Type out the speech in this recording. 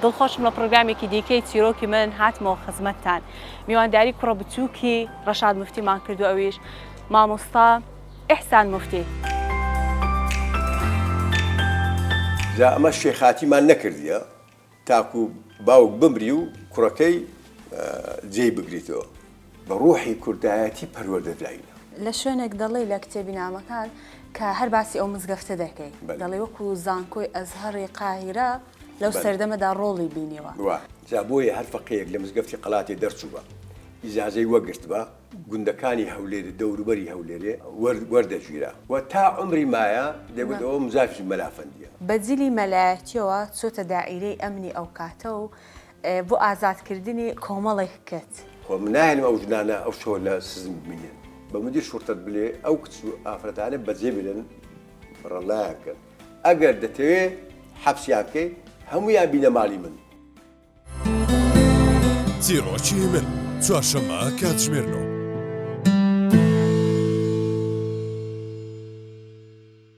دڵخۆشم لە پڕۆگرامێکی دیکەی چیرۆکی من هاتمەوە خزمەتتان. میوانداری کوڕە بچووکی ڕەشاد موفتیمان کردو ئەویش مامۆستا ئیحسان موفتی. جا ئەمە شێخاتیمان نەکردیە تاکو باوک بمری و کوڕەکەی جێی بگریتەوە. بە ڕوحی کوردایەتی پەروەردە دراینە. لە شوێنێک دەڵێی لە کتێبی نامەکان کە هەر باسی ئەو مزگەفتە دەکەی دەڵێی وەکو زانکۆی ئەزهەڕی قاهیرە لەو سەردەمەدا ڕۆڵی بینیوە. وا. جا بۆیە هەر فەقێیەک لە مزگەفتی قەلاتێ دەرچووبا، ئیجازەی وەگرتبا، گوندەکانی هەولێرێ، دەوروبەری هەولێرێ وەردەگیرا و تا عومری مایە دەیگوت ئەوە مزافی مەلا فەندییە. بە جلی مەلایەتییەوە چۆتە دائیرەی ئەمنی ئەوکاتە و بۆ ئازادکردنی کۆمەڵێک کچ. خۆ من ناهێلم ئەو ژنانە ئەو شەوە لە سزن بمینێن. بە مدیر شوڕتەت بلێ ئەو کچ و ئافرەتانە بەجێ بێلن ڕەلایان کەن. ئەگەر دەتەوێ حەپسیان بکەی هەموویان بینە ماڵی من. چیڕۆکی من، چوارشەممە کاتژمێر نۆ.